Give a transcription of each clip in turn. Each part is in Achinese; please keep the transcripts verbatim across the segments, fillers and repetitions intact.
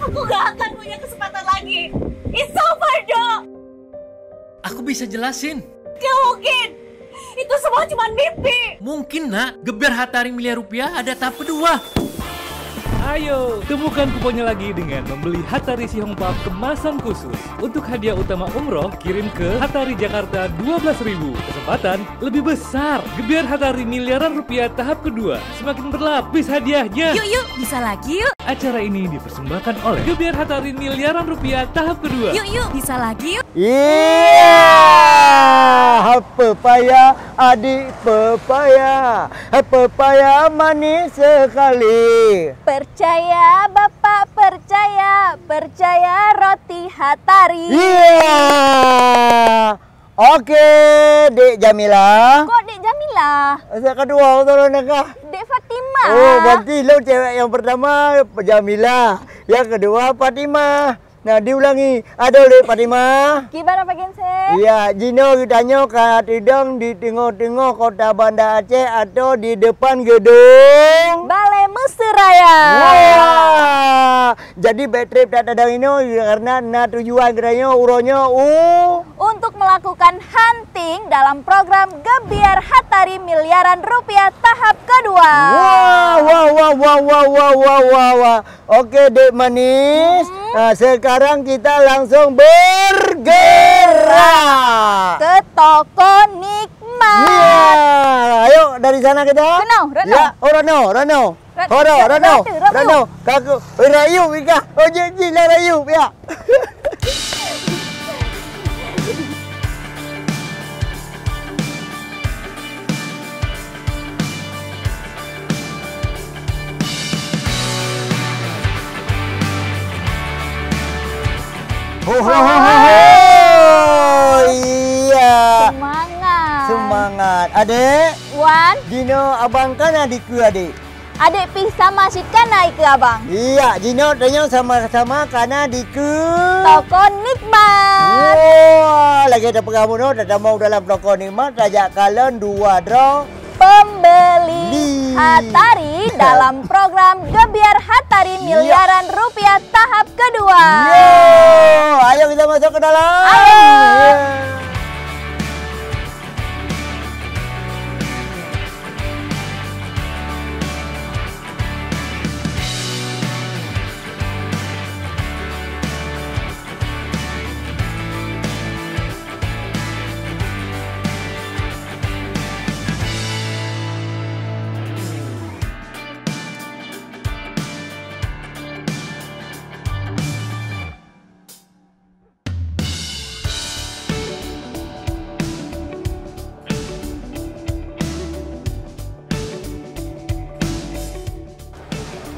Aku gak akan punya kesempatan lagi. It's over, Dok. Aku bisa jelasin. Gak mungkin. Itu semua cuma mimpi. Mungkin, Nak. Gebyar Hathari Miliar Rupiah ada tahap kedua. Ayo, temukan kuponnya lagi dengan membeli Hathari Sihongpam kemasan khusus. Untuk hadiah utama umroh, kirim ke Hathari Jakarta dua belas ribu. Kesempatan lebih besar. Gebyar Hathari Miliaran Rupiah tahap kedua. Semakin berlapis hadiahnya. Yuk, yuk, bisa lagi yuk. Acara ini dipersembahkan oleh Gebyar Hathari Miliaran Rupiah tahap kedua. Yuk, yuk, bisa lagi yuk. Iya, pepaya, adik pepaya. Pepaya manis sekali. Percaya, Bapak, percaya. Percaya roti Hathari. Iya. Oke, Dek Jamila. Kok Dek Jamila? Yang kedua, betul nak kah? Dek Fatimah. Oh, berarti lo cewek yang pertama Jamila, yang kedua Fatimah. Nah, diulangi. Adoe, Dek Fatimah. Kiban apa gen, Seh? Ya, jinoe geutanyoe ka teudong di teungoh-teungoh kota Banda Aceh atau di depan gedung Balai Mesir Raya. Wah, jadi bad trip that tadong inoe karena na tujuan geutanyoe uroe nyoe u untuk melakukan hunting dalam program Gebyar Hathari Miliaran Rupiah tahap kedua. Wah, wah, wah. Oke, Dek Manis. Hmm. Ah, sekarang kita langsung bergerak ke toko nikmat. Iya, ayo dari sana kita. Rano, Rano. Ya, oh, Rano, Rano. Rat-, Horo, rat-, Rano, rata, rata. Rano, kaku, rayu, Ika. Oh, jin, jin lah rayu, ya. Ho, ho, ho, ho, ho. Iya. Semangat. Semangat. Adek. Wan. Dino abang kana dikeue adek. Adek pih sama cit kana ikeue abang. Iya, jinoe tanyoe sama-sama kana dikeue toko nikmat. Wah, lagèe tapeugah bunoe, tatamong dalam toko nikmat, tajak kalon dua droe pembeli Li. Hathari dalam program Gebyar Hathari Iya. Miliaran Rupiah tahap kedua. Yo, ayo kita masuk ke dalam. Ayo. Iya.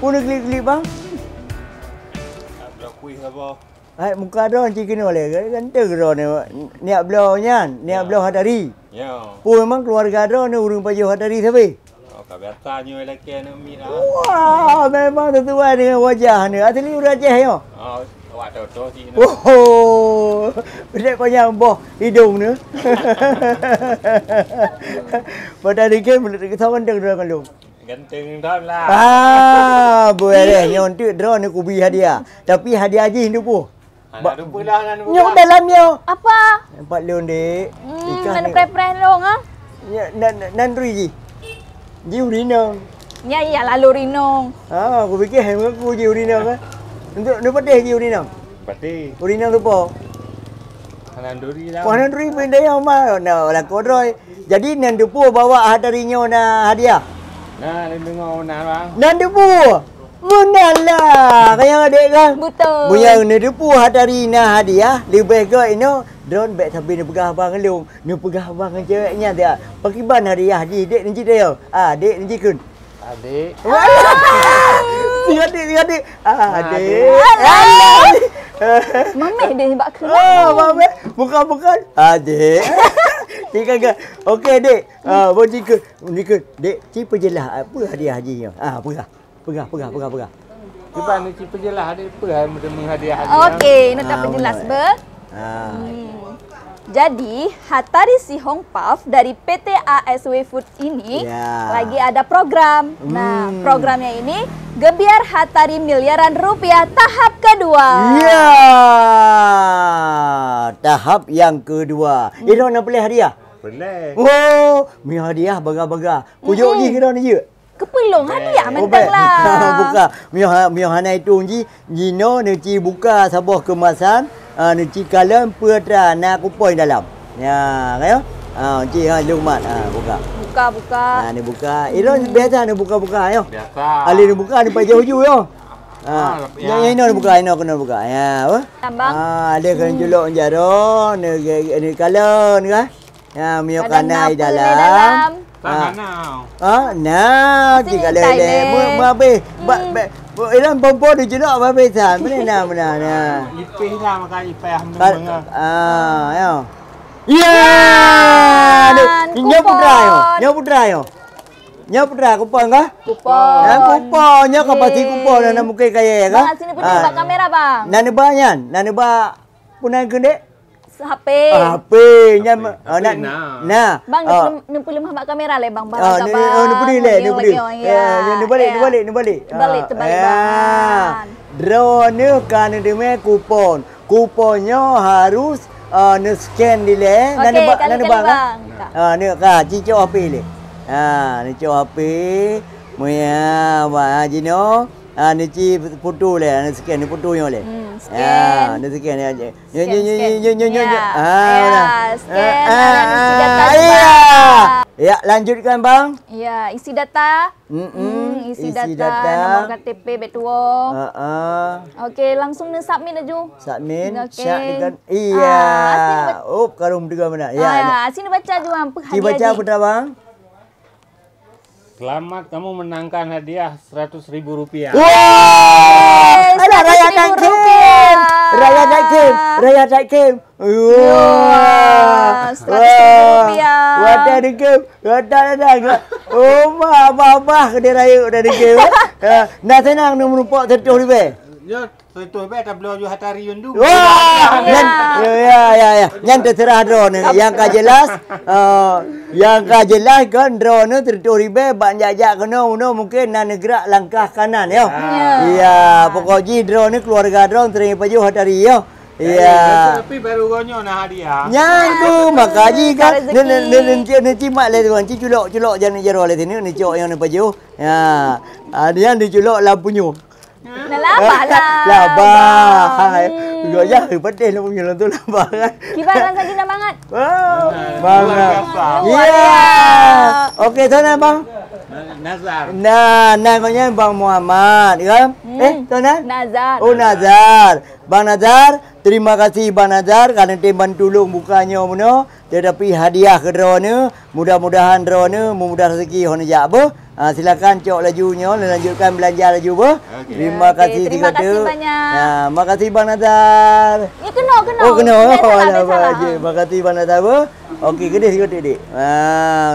Peue neuklik-klik, bang? Bloe kueh saboh. Hai, muka droe cit keunoe lé, ganteng droe ni. Niat bloe nyan, niat Ya. bloe Hathari. Ya. Peue memang keluarga droe ni ureueng pajoh Hathari sabe? Oh, ka biasa nyoe lakèe aneuk miet ah. Wah, memang sesuai dengan wajah ni. Asli ureueng Aceh nyoe. Oh, awak Toto sih. Oh, pendek panjang boh hidung ni. Pada dikit, menurut kita, mantap droe ngalung. Ganteng droe lah. Ah, boleh. Nyoe untuk droe ni kubi hadiah. Tapi hadiah jih tu pun. Anak Ba-, lupa lah, anak lupa nyoe lah. Dalam nyoe. Apa? Nampak lôn, Dek. Hmm, Ikan mana ni. Preh-preh lôn, ah? Nya, nan, nan, nan rui ji. Ji urinong. Nya, iya, lalu rinong. Ah, aku fikir hai mengaku ji urinong, kan? Untuk, untuk pateh ji urinong? Pateh. Urinong lupa. Anak duri lah. Wah, nan rui pun daya mah. Nah, laku droe. Jadi, nan teupeu bawa Hathari nyoe na hadiah? Nah, lindungan nah, bang. Nan teupeu. Meunan lah, kayang adek kan? Beutôi. Meunyoe neuteupeue Hathari na hadiah, leubeh gét inoe, droen bèk sabe neupeugah abang lôn, neupeugah abang ngon cewek nyan dak. Pakiban hadiah jih, dek neujih tayong. Ah, dek neujih kheun. Adek. Wah! Singotik, singotik. Ah, adek. Adek. Alah. Mameh deh bak kheun. Oh, mameh. Bukan, bukan. Adek. Tiga, tiga. Okey, dek. Ah, bon jih kheun. Jih kheun. Dek, ci peujeulaih apa hadiah jih nyoe? Ah, peugah. Peugah, peugah, peugah, peugah. Cuba ni ci peujeulaih adik peue hai meuteumé hadiah adik. Okey, nak Ah, peujeulaih betul. Be. Ah. Hmm. Jadi, Hatari Sihong Puff dari P T A S W Food ini Ya. lagi ada program. Nah, Hmm. programnya ini gebyar Hatari miliaran rupiah tahap kedua. Ya, tahap yang kedua. Hmm. Iro na pilih hadiah? Boleh. Oh, mi hadiah baga-baga. Kujok Mm-mm. jih kira ni je. Kepulung hadiah Oh, mantap baik. lah. Buka. Mioh, mioh hana hitung ji, jinoe neuci buka saboh kemasan, ah, neuci kalon peue atra na kupon dalam. Ya, kan yo? Ah, ci ha lumat. Ah, buka. Buka, buka. Ah, ni buka. Iro Hmm. biasa ni buka-buka yo. Biasa. Ali ni buka ni pajak uju yo. Ah, Ah, yang ya. ino ni buka, ino kena buka. Ya, apa? Tambang. Ah, ada kena Hmm. julok jaro, ni, ni kalon kan? Ya, mio Kadang kanai napa dalam. dalam. Tak Ah. hana. Ah, nah, Sini tiga lele. Thailand. Mu, mu habis. Ba, Hmm. ba, ba, ilang pompo di julok habis san. Mana na, mana na. Ipih lah makan ipih Ka-, menengah. ah, ya. Ya, Ya, ni, nyo kupon. putra yo. Nyo putra yo. Nyo putra kupon kah? Kupon. Ya, kupon. Nyo ka pasti Yeay. kupon na mungkin kaya kah? Bang, sini pun Ah. nampak kamera, Bang. Nan ba nyan, nan ba punan keunek? H P. Ah, H P nyan H P. ma-, ah, H P nak, na. nah. Bang, Ah. neupeuleum-, neupeuleumah bak kamera lé, Bang. Bang, Ah, agak ni, bang. oh, neupeuleum lé, Lagi, neupeuleum. lagi, oh, Ya, ya. ni, ni balik, ni Ya. balik, ni balik. Terbalik, Ah, terbalik, ya. Bang. Droeneuh ka neudeungoe kupon. Kupon nyoe harus, ah, neu-scan dilèe. Okey, Nan neubak, nan kali-kali, neubak, kan? Bang. Ah, ni ka, cicok H P lé. Ah, neucok H P. Muya, ba, ah, jinoe. Ah, neuci foto lé, neu-scan, neu-foto nyoe lé. Hmm, scan. Ah, neu-scan ya. Nyo, Scan, nyo, nyo, scan. nyo, nyo, nyo, nyo. Ya, Ah, ya, dah. scan, Ah, ada isi ah, data ah, juga. iya. Ya, lanjutkan, Bang. Ya, isi data. Mm-mm, Hmm, isi isi data, data. nomor K T P, bek tuwo. Ah, ah. Okey, langsung neu-submit laju. Submit, Okey. syak dengan, iya. Ah, sini ba-, Oh, karung tiga mana? Ya, ah, ya. Sini baca juga apa Ci hadiah baca jih. apa dah, Bang? Selamat, kamu menangkan hadiah seratus ribu rupiah. Wah! Yeay, Alah, rakyat seratus ribu rupiah. Takim. Rakyat Takim. Rakyat Takim. Wah. Wah, seratus ribu rupiah. Wah. Wadah dengkem. Wadah, wadah. Oh, ma, abah-abah ke dia raya dah dengkem. Ya, nah senang ni menumpuk seratus ribu. Ya, Seratus bèe tabloe ju Hatari Yundu. Wah, Iya. nyan, ya, ya, ya, ya. Nyan terserah droeneuh. Yang ka jelas, eh, yang ka jelas kan droeneuh seratus ribu bak jak-jak keunoe, unoe mungkin na neugerak langkah kanan, ya. Ya. Ya, pokok jih droeneuh keluarga droeneuh sering pajoh Hatari, ya. Ya. Tapi baru gonyo na hadiah. Nyan tu, maka jih kan, Rezeki. ni, ni, ni, ni, ni, ni, cimak lé tuan, ci culok, culok jangan jaro lé sini, ni cok yang ni pajoh. Ya. Ah, dia diculok lam punyueng. Nah, labah lah. Labah. Hmm. Gak ya, pedih lah punya tu labah kan. Kiban rasa gina banget. Wow, Nah, bangga. luar biasa. Luar Ya. biasa. Okey, sana bang. Nazar. Nah, namanya Bang Muhammad, kan? Hmm. Eh, sana? Nazar. Oh, Nazar. Bang Nazar, terima kasih Bang Nazar kerana tim bantu lôn buka nyoe bunoe. Tetapi hadiah keu droeneuh, mudah-mudahan droeneuh meumudah rezeki hon jak beuh. Ha, silakan cok laju nyoe, lanjutkan belanja laju beuh. Okey. Terima Okey, kasih terima tiga kasih tu. banyak. Ya, makasih Bang Nazar. Ni kena, kena. Oh, kena. Biasalah, Oh, alah, biasalah. baik je. Makasih Bang Nazar beuh. Okey, kedeh sikit dik. Ha,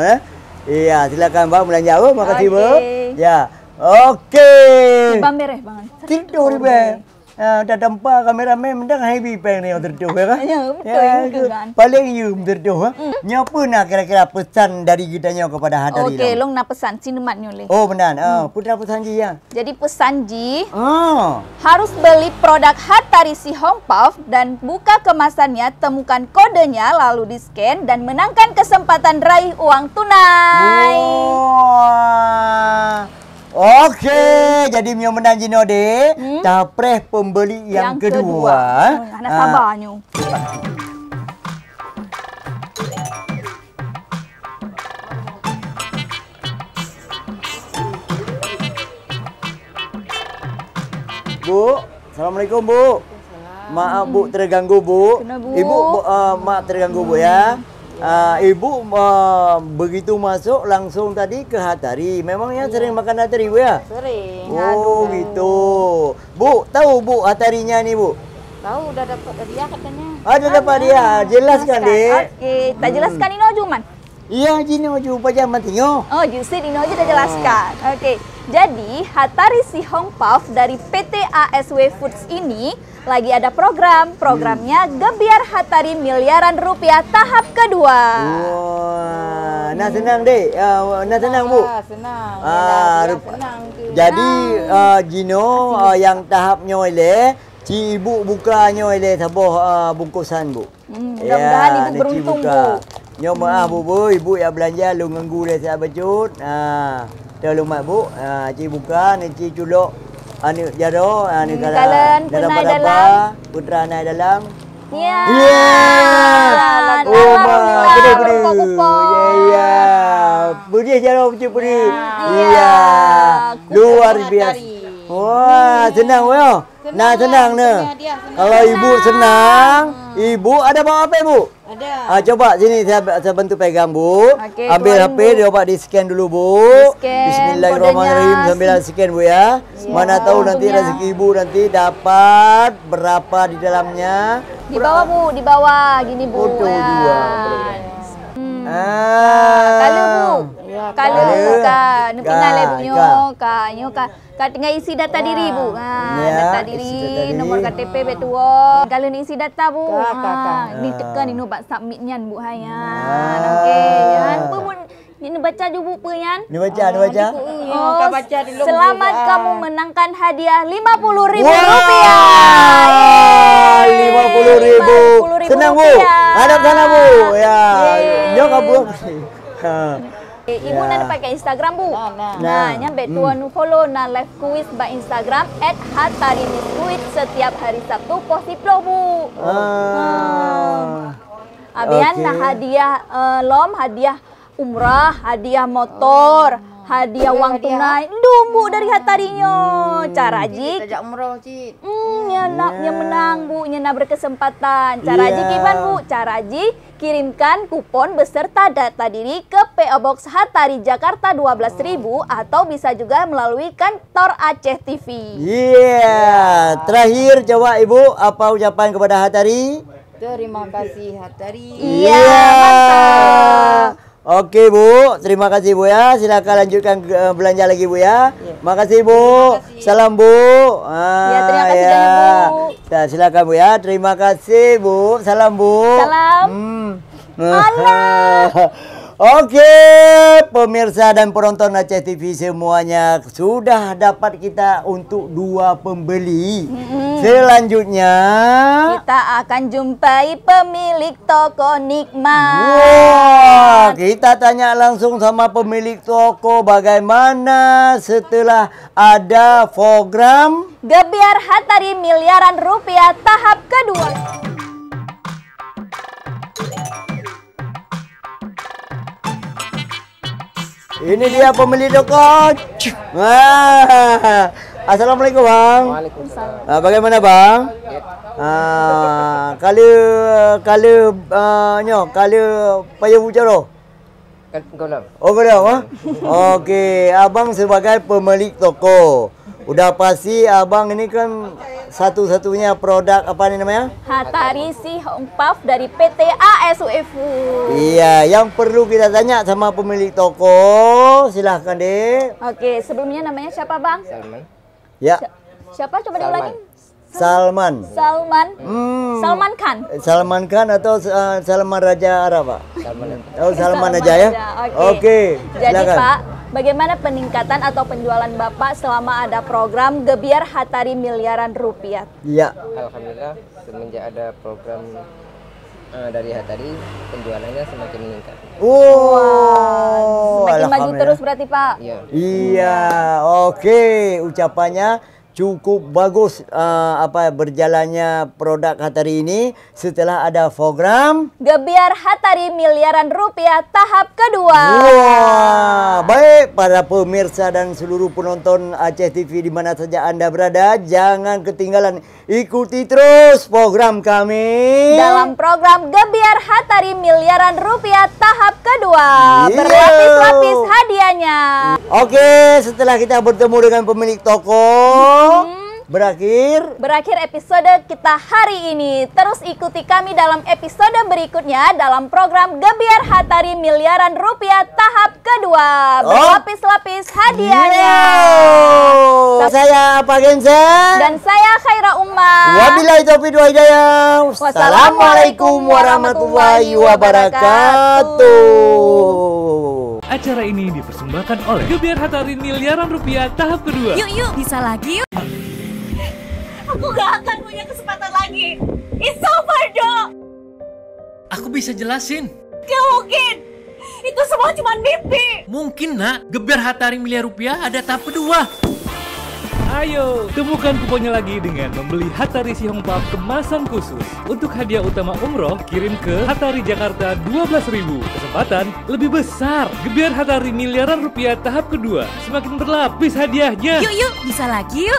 eh. Iya, silakan bang belanja beuh. Makasih beuh. Okey. Ya. Okey. Bang bereh, bang. Tidur di bang. Ah, dah tampak kameramen mendang hai bi peng ni yang tertuh, ya kan? Ya, betul, Ya, betul, itu kan? paling you tertuh, ha? Hmm. Nyoe apa nak kira-kira pesan dari kita nyoe kepada Hatari Okey, Lam? long nak pesan, sinemat nyoe leh. Oh, benar. Ah, Hmm. putra pesan ji ya. Jadi pesan ji, Ah. harus beli produk Hatari Sihong Puff dan buka kemasannya, temukan kodenya, lalu di-scan dan menangkan kesempatan raih uang tunai. Wah. Okey, jadi meunyoe meunan jinoe dek, Hmm? tapreh pembeli yang Yang kedua. kedua. Oh, hana Ah. sabar nyoe. Bu, Assalamualaikum, Bu. Waalaikumsalam. Maaf, Bu, terganggu, Bu. Kena, Bu. Ibu, Bu, ah, maaf terganggu, Bu, ya. Ah, Ibu, ah, begitu masuk langsung tadi ke Hatari. Memang yang Iya. sering makan Hatari, Bu, ya? Sering. Oh, Aduh. gitu. Bu, tahu, Bu, Hatarinya ni, Bu? Tahu, dah dapat hadiah katanya. Ah, dah dapat Ada. hadiah. Jelaskan, Jelaskan. Dek. Okey, tak Hmm. jelaskan ini, Juman. Iya, jinoe ju pajan mantong. Oh, ju sit inoe je dah jelaskan. Okey. Jadi, Hatari Sihong Puff dari P T A S W Foods ini lagi ada program. Programnya Gebyar Hatari Miliaran Rupiah tahap kedua. Wah, nah senang dek. Ah, nah senang bu. Ah, senang. Ah, Yalah, rup- senang tu. Jadi ah, jinoe ah, yang tahap nyoe leh, ci ibu buka nyoe leh saboh ah, bungkusan bu. Hmm, mudah-mudahan ibu ni ci beruntung buka. bu. Nyoe maaf bu, bu, ibu yak belanja lôn ngeunggu leh siat bacut. Ha, tolong mak bu. Ha, ci buka ni ci culok aneuk jaroe, ha, ni Hmm, kala kalen, dalam peunai padapa, dalam. Putra aneuk dalam. Ya. Ya. Oh, ma, gede gede. Kupok-kupok. Ya ya. Budi jaroe pucuk budi. Ya. Ya. Luar Kupu biasa. Hatari. Wah, senang weh. Nah, senang Senang, nah. senang dia, senang. Kalau ibu senang, ibu ada bawa apa ibu? Ada. Ah, coba sini saya, saya bantu pegang bu. Okey, Ambil tuan H P bu. Dia buat di scan dulu bu. Di-scan Bismillahirrahmanirrahim. kodenya. Sambil scan bu ya. Ya, Mana tahu nanti untungnya. Rezeki ibu nanti dapat berapa di dalamnya. Di bawah bu, di bawah gini bu. Foto Ya. dua. Hmm. Ah. Kala bu. Ya, Kala Kala. bu ka. Neu pernah Ka, leh bu ka. nyoe ka. Nyoe ka. Ka tinggai isi data diri bu. Ha, Ya, data isi diri, data diri. Nomor K T P betul. Kala neu isi data bu. Ka, ka, ka. Ha, ni tekan ni bak submit nyan bu hai ya. Ah. Okey. Ya. Apa bu ni baca ju bu pe nyan? Ni baca, ni baca. Oh, Oh, ka baca dulu Selamat bu, kamu ah. Menangkan hadiah lima puluh ribu Wah, rupiah. lima puluh ribu. Lima puluh ribu Senang bu. rupiah. Hadap sana bu. Ya. Yeay. Nyoe kabur. Ha. Eh, ibu Ya. nak pakai Instagram bu? Nah, nah. Nah, Nah. nyan bet Hmm. tuan follow na live quiz bak Instagram at hatari misquiz setiap hari Sabtu poh siploh bu. Ah. Abian Okey. Nah hadiah eh, lom, hadiah umrah, hadiah motor, hadiah Ada wang hadiah? Tunai. Dum bu dari Hatari nyoe. Cara ji Tajak umroh cik. Hmm, nya nak nya menang bu, nya nak berkesempatan. Cara ji Ya. kiban bu, cara ji kirimkan kupon beserta data diri ke P O Box Hatari Jakarta dua belas ribu atau bisa juga melalui kantor Aceh T V. Iya, terakhir coba Ibu apa ucapan kepada Hatari? Terima kasih Hatari. Iya, mantap. Oke Bu, terima kasih Bu ya. Silakan lanjutkan eh, belanja lagi Bu ya. Makasih Bu. Salam Bu. Ah, Ya, terima kasih banyak, Bu. Ya, silakan Bu ya. Terima kasih Bu. Salam Bu. Salam. Hmm. Alah. Oke, pemirsa dan penonton Aceh T V semuanya, sudah dapat kita untuk dua pembeli. Selanjutnya Kita akan jumpai pemilik toko nikmat. Wah, kita tanya langsung sama pemilik toko bagaimana setelah ada program. Gebyar Hatari Miliaran Rupiah tahap kedua. Ini dia pemilik toko. Wah. Assalamualaikum bang. Waalaikumsalam. Ah, bagaimana bang? Ah, kala kala ah, nyoh kala payah bucara. Kan golom. Oh, belum ah? Okey, abang sebagai pemilik toko. Udah pasti abang ini kan satu-satunya produk apa ni namanya? Hatari Sihong Puff dari P T A S W Food. Iya, yang perlu kita tanya sama pemilik toko, silahkan dek. Oke, sebelumnya namanya siapa bang? Salman. Ya, Siapa coba diulangi? Salman. Salman. Hmm. Salman Khan. Salman Khan atau uh, Salman Raja Arab, Pak? Salman. Oh, Salman aja ya. Oke. Oke, Jadi silakan. Pak, bagaimana peningkatan atau penjualan Bapak selama ada program Gebyar Hatari Miliaran Rupiah? Iya. Alhamdulillah semenjak ada program eh, dari Hatari penjualannya semakin meningkat. Oh, Semakin maju alhamdulillah. Terus berarti Pak. Iya. Iya, oke, ucapannya cukup bagus uh, apa berjalannya produk Hatari ini setelah ada program. Gebyar Hatari Miliaran Rupiah tahap kedua. Wah, baik para pemirsa dan seluruh penonton Aceh T V di mana saja Anda berada, jangan ketinggalan ikuti terus program kami. Dalam program Gebyar Hatari Miliaran Rupiah tahap kedua. Iya. Berlapis-lapis hadiahnya. Oke, setelah kita bertemu dengan pemilik toko, Hmm. Berakhir. Berakhir episode kita hari ini. Terus ikuti kami dalam episode berikutnya dalam program Gebyar Hatari Miliaran Rupiah tahap kedua. Oh. Berlapis-lapis hadiahnya. Yo. Sa- Saya Apa Gensen. Dan saya Khaira Umar. Wabillahi taufiq wal hidayah. Wassalamualaikum warahmatullahi wabarakatuh. Acara ini dipersembahkan oleh Gebyar Hatari Miliaran Rupiah tahap kedua. Yuk, yuk, bisa lagi yuk. Aku gak akan punya kesempatan lagi. It's over, Dok. Aku bisa jelasin. Gak mungkin. Itu semua cuma mimpi. Mungkin, Nak. Gebyar Hatari Miliar Rupiah ada tahap kedua. Ayo, temukan kuponnya lagi dengan membeli Hatari Sihongpam kemasan khusus. Untuk hadiah utama umroh, kirim ke Hatari Jakarta dua belas ribu. Kesempatan lebih besar. Gebyar Hatari Miliaran Rupiah tahap kedua. Semakin berlapis hadiahnya. Yuk, yuk, bisa lagi yuk.